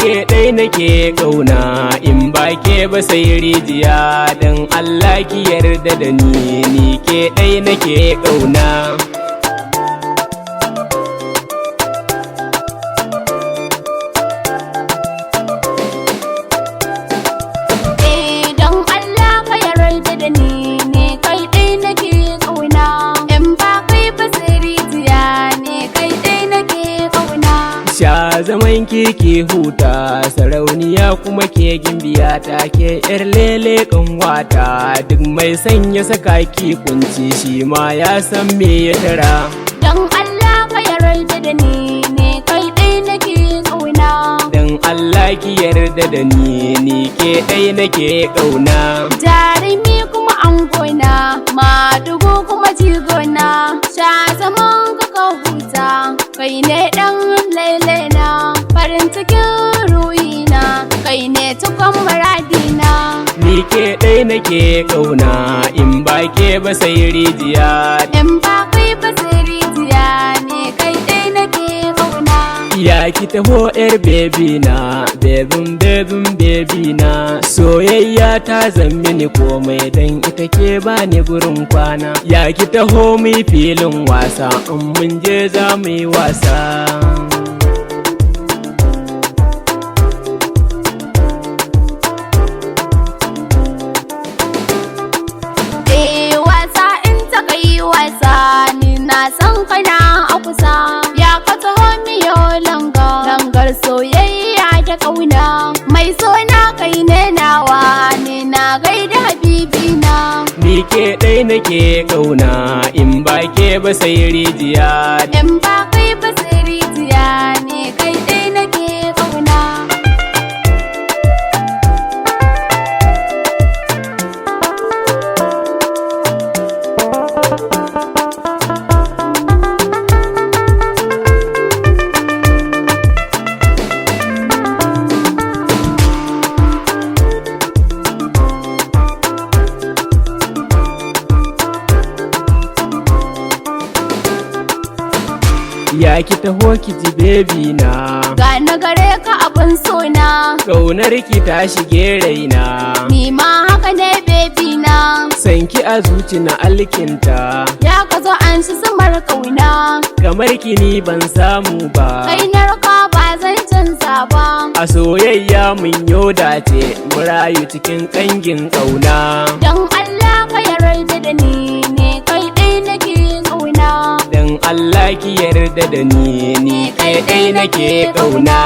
Ke ɗai nake ƙauna, in ba ke ba sai rijiya. Don Allah ki yarda da ni, ni ke ɗai nake ƙauna. Eh, don Allah ka yarda da ni, ni kai ɗai nake ƙauna. In ba kai ba sai rijiya, ni kai ɗai nake ƙauna. Sha zaman ki huta, sarauniya kuma ke gimbiya ta, ke yar lele kanwata. Duk mai sanya saka ki kunci, shi ma ya san me ya tara. Don Allah ka yarda da ni, ni kai ɗai nake ƙauna. Don Allah ki yarda da ni, ni ke ɗai nake ƙauna. Jarumi kuma angona, madugu kuma jigona, sha zaman ka ka huta, kai ne ɗan lailena, farin cikin ruhina, kai ne cikon muradina. Ni ke ɗai nake ƙauna, in ba ke ba sai rijiya. In ba kai ba sai rijiya, ni kai ɗai nake ƙauna. Ya ki taho yar baby na, bebin bebin baby na. Soyayya ta zammini komai, dan ita ke bani gurin kwana. Ya ki taho mu yi filin wasa, in mun je za mu yi wasa. Eh, wasa in ta kai wasa, ni na san kana a kusa. Ya ka taho miyo langa, langar soyayya ta kauna. Mai sona kai ne nawa, ni na gaida habibina. Ni ke ɗai nake ƙauna, in ba ke ba sai rijiya. In ba kai ba sai rijiya, ni kai ɗai nake kauna. Ya ki taho ki ji baby na. Ga na gare ka abin sona, Ƙaunar ki ta shige raina. Ni ma haka ne baby na. Sanki a zuci na alkinta. Ya ka zo an shi sumar kauna. Kamar ki ni ban samu ba. Kai narka ba zan canza ba. A soyayya mun yoda ce, mu rayu cikin ƙangin ƙauna. Don Allah ka yarda da ni, ni kai ɗai nake ƙauna. Don Allah ki yarda da ni, ni kai ɗai nake ƙauna.